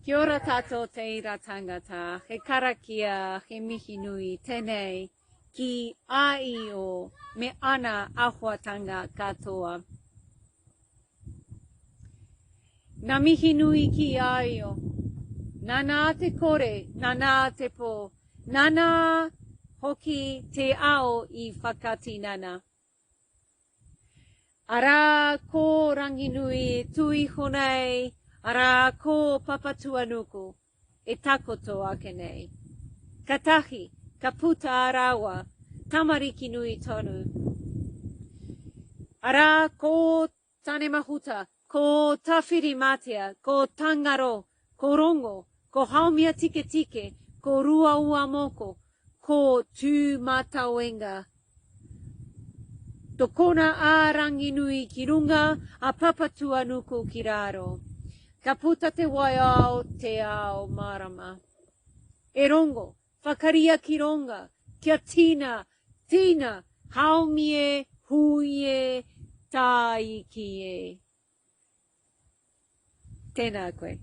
Kia ora tātou te ira tangata, he karakia, he mihi nui tenei ki a Io me ana ahuatanga katoa. Na mihi nui ki a Io, nana te kore, nana te po, nana hoki te ao i whakatinana. Arā ko Ranginui e tū iho nei, arā ko Papatuanuku e takoto ake nei. Katahi ka puta a rāua tamariki nui tonu. Arā ko Tanemahuta, ko Tawhirimatea, ko Tangaro, ko Rongo, ko Haumia-tiketike, ko Ruauamoko, ko Tūmatauenga. Tokona a Ranginui ki runga, a Papatuanuku ki raro. Ka puta te wai ao, te ao marama. E Rongo, whakaria ki ronga, kia tina, tina, haumi e, hui e, tāiki e. Tēnā koe.